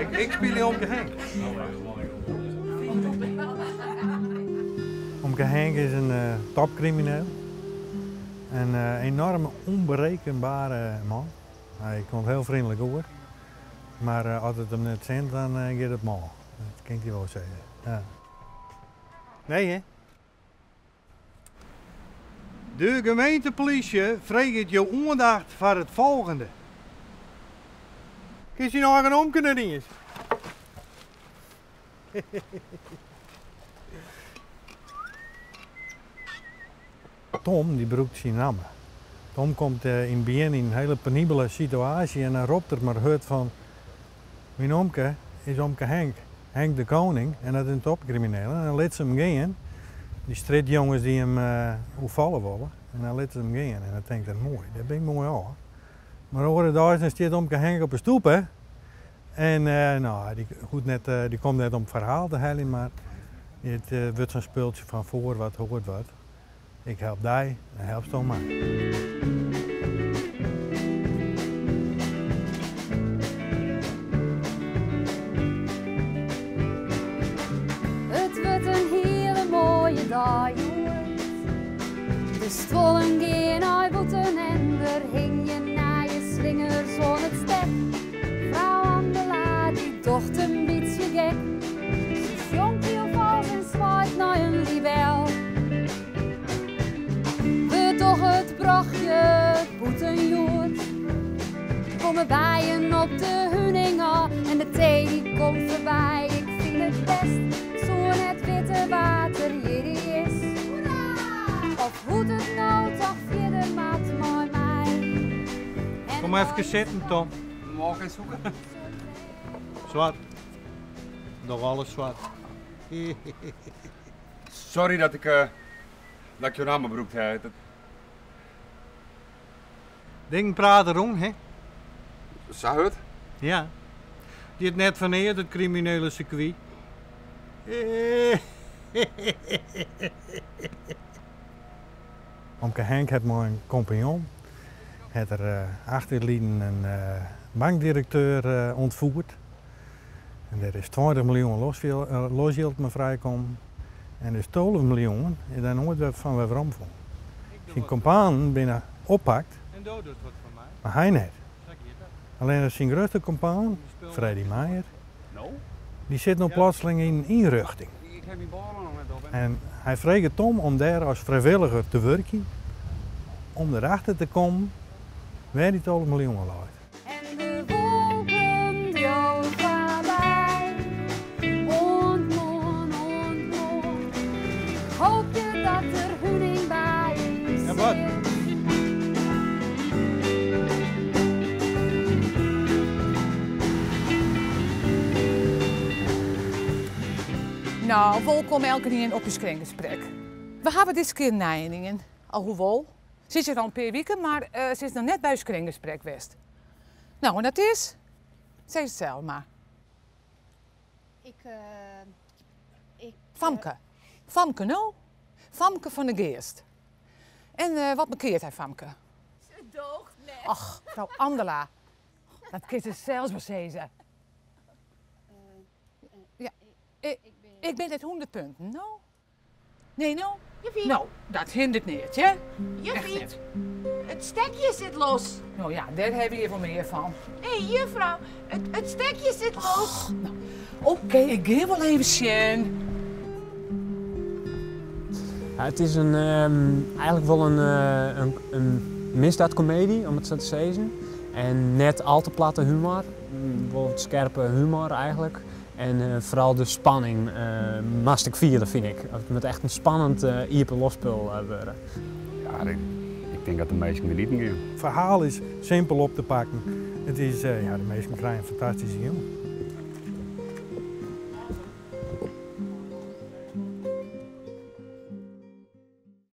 Ik spylje omke Henk. Omke Henk is in topkrimineel. In enorme ûnberekenbare man. Hy komt hiel freonlik oer, mar as it him net sint, dan giet it mâl. Dat kin ik dy wol sizze. Ja. Nee, hè? De gemeenteplysje freget jo oandacht foar it folgjende. Kinst dyn eigen omke net iens? Tom dy brûkt syn namme. Tom komt yn it begjin yn in hiele penibele situaasje en dan ropt er mar hurd fan, Myn omke is omke Henk, Henk de Koning, en dat is in topkrimineel. En dan lit se him gean, dy strjitjonges dy't him oerfalle wolle, en dan lit se him gean. En dan tinkt er, moai, dêr bin ik moai ôf. Mar de oare deis dan stiet omke Henk op 'e stoepe en no, dy hoecht net, dy komt net om ferhaal te heljen, mar it wurdt sa'n spultsje fan foar wat hoort wat. Ik help dy en helpsto my. It wurdt in hiele moaie dei hjoed. De stuollen gean nei bûten en der hingje nije slingers oan it stek. Frou Andela dy docht in bytsje gek. Se sjongt hiel fals en swaait nei in libel. We dogge it brochje bûten hjoed. Komme bijen op de huning ôf en de tee dy komt foarby. Ik fyn it bêst, soe net witte wa't der jierdei is. Of hoe't it no toch fierder moat mei my. Kom efkes sitten, Tom. Molke en sûker. Swart. Doch alles swart. Sorry dat ik, uh, dat ik jo namme brûkt ha. Dat... Dingen prate rûn, hè? Sa hurd? Ja. Giet net foar neat it kriminele sirkwy. Omke Henk hat mei in kompanjon hat er acht jier lyn in bankdirekteur ûntfierd. En dêr is 20 miljoen losjild mei frijkommen. En is 12 miljoen is dêr noait wer fan wer weromfûn. Syn kompanen binne oppakt, mar hy net. Allinnich syn grutste kompaan, Freddy Meijer, dy sit no plotseling yn in ynrjochting. En hy freget Tom om dêr as frijwilliger te wurkjen om derachter te kommen wêr dy 12 miljoen leit. En de wolken driuwe foarby. Oant moarn, oant moarn. Ik hoopje dat der huning by Ja, wat? sit. No, wolkom elkenien op ús kringgesprek. We hawwe dizze kear nijenien. Alhoewol, se is hjir al in pear wiken, mar se is noch net by ús kringgesprek west. No, en dat is? Sis it sels mar. Ik, ik. Famke. Famke, no? Famke fan de Geast. En wat bekeart hy Famke? Se doocht net. Och, frou Andela. Dat kin se sels wol sizze. Ja, ik bin net 100 punten, no? Nee, no? Juffie. No, dat hindert neat, hear. Juffie. Echt net. It stekje sit los. No ja, dêr hawwe we hjir wol mear fan. Nee, juffrou, it stekje sit los. No, oké, ik gean wol even sjen. Ja, it is in, eigentlik wol in, in misdaadkomedy, om it sa te sizzen. En net al te platte humor, wol wat skerpe humor eigentlik. En foaral de spanning moatst ek fiele, fyn ik. It moat echt in spannend iepenloftspul wurde. Ja, ik tink dat de minsken genieten gean. It ferhaal is simpel op te pakken. It is, ja, de minsken krije in fantastyske jûn.